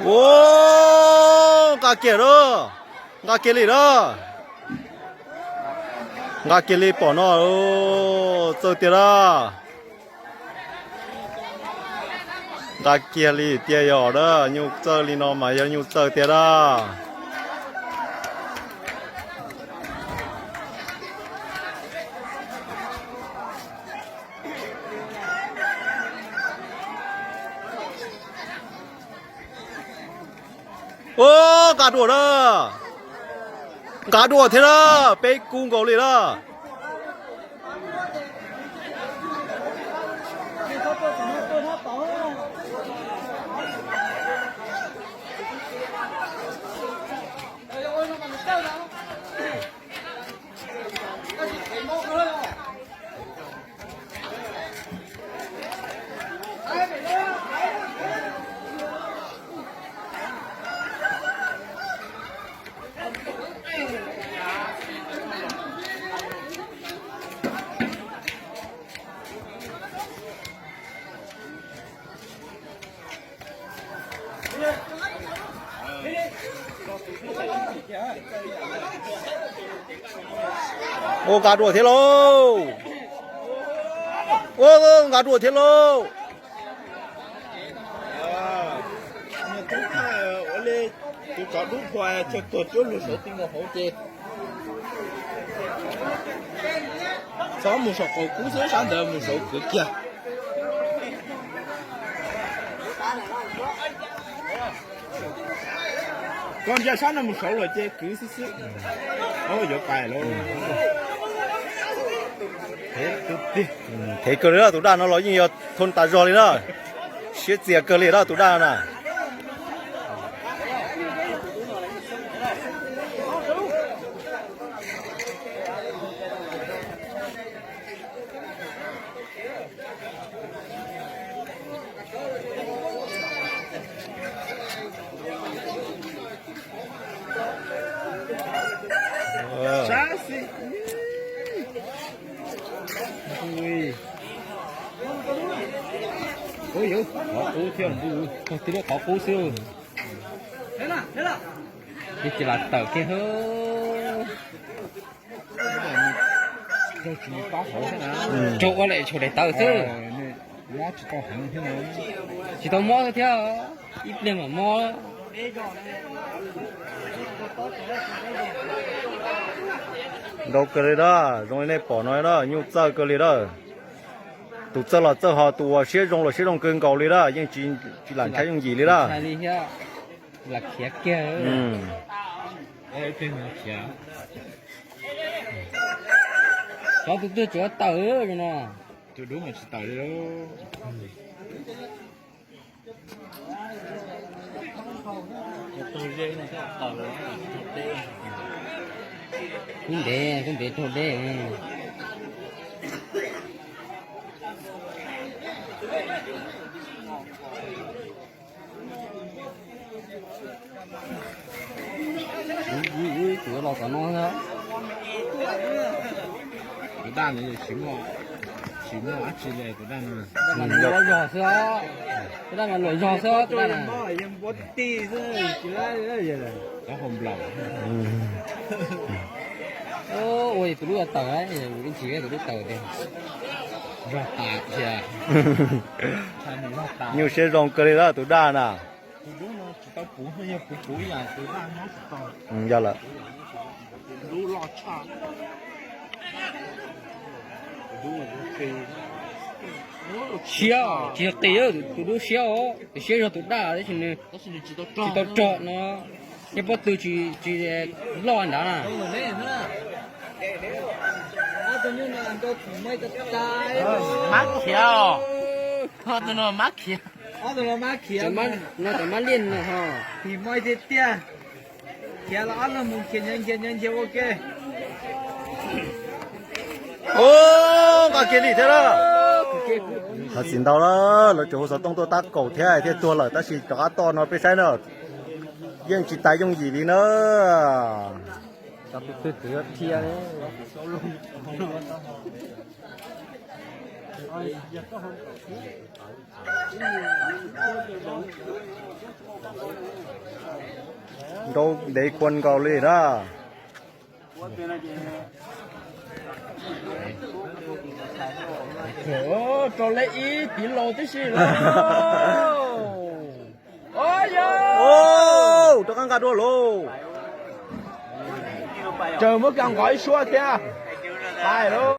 Ua, nqa kiag lawm, nqa kiag li lawm, nqa kiag li pom no, txawj tiag lawm. Nqa kiag li tiag yog lawm, nyuj txawj li no mas yog nyuj txawj tiag lawm. Ua, nqa dua na, nqa dua thiab na, peb kub nkaus li na. Ua, nqa dua thiab lauj. Ua, nqa dua thiab lauj. Ua li tus tsov dub phua chaw tuag cuab lug saud ti nkaus hauv ces txhob mus saum qaum kub xwb, sab ntawd mus saud kwv kiag. Koj ntsia sab no mus saud lawm ces kwv xwb xwb. Yuav pais lawm. Thev kawg li na, tus daj no los yeej yog thoo tas zog li na. Siab txias kawg li na tus daj na. Sab xwb. Ua, qhov qub thiab, qhov qub xwb. Yeej tsis lam tawm kiag. Raug ua lawm tshuav daim tawv xwb. Tsis tau mob thiab, ib pliag mam mob. Ntau kawg li na, zoo li nej pom no na, nyuj txawj kawg li na. Tus txawj los txawj ho, tus uas siab zoo los siab zoo kawg nkaus li na, yeej tsis lam ntshai yooj yim li na. Lam khiav kiag. Cov tus twg tsuav tawm no. Tus dub mas tsis tawm li. Kub ntev, kub ntev raug deb. Tus los tom no. Tus daj no tsis muaj, tsis muaj dab tsi li tus daj no. Luam zog xwb os. Tus daj mas luam zog xwb os, tus daj na. Ua tus dub tawm, ntsis tus dub tawm tiag. Zog tas tiag. Nyuj siab zoo kawg li lawm tus daj na. Yog lawm. Siab, tsis yog qis, tus dub siab os, tus siab zog tus daj tab sis nws tsis tau rog no, nyob pob tw tsis loj nrad na. Mab khiav os, tus no mab khiav. No cov mab liaj no ho. Tis moi tiag tiag. Khiav los ob leeg mus khiav nyias nyias nyias ua ke. Ub, nqa kiag li thiab lawm. Thov txim ntau lawm, lawv tseem hu xov tooj tuaj tab kaum thiab thiaj tuag lawm, tab sis rov qab toj no peb saib na. Yeej tsis tas yooj yim li na. Cov tus twg twg dhia. Nrau ntev kua nkaus li na. Rau leb ib tiv laus tib si lawm. Rov qab nqa dua lauj. Tsaws muab kiag nqos ib suab thiab. Hais lauj.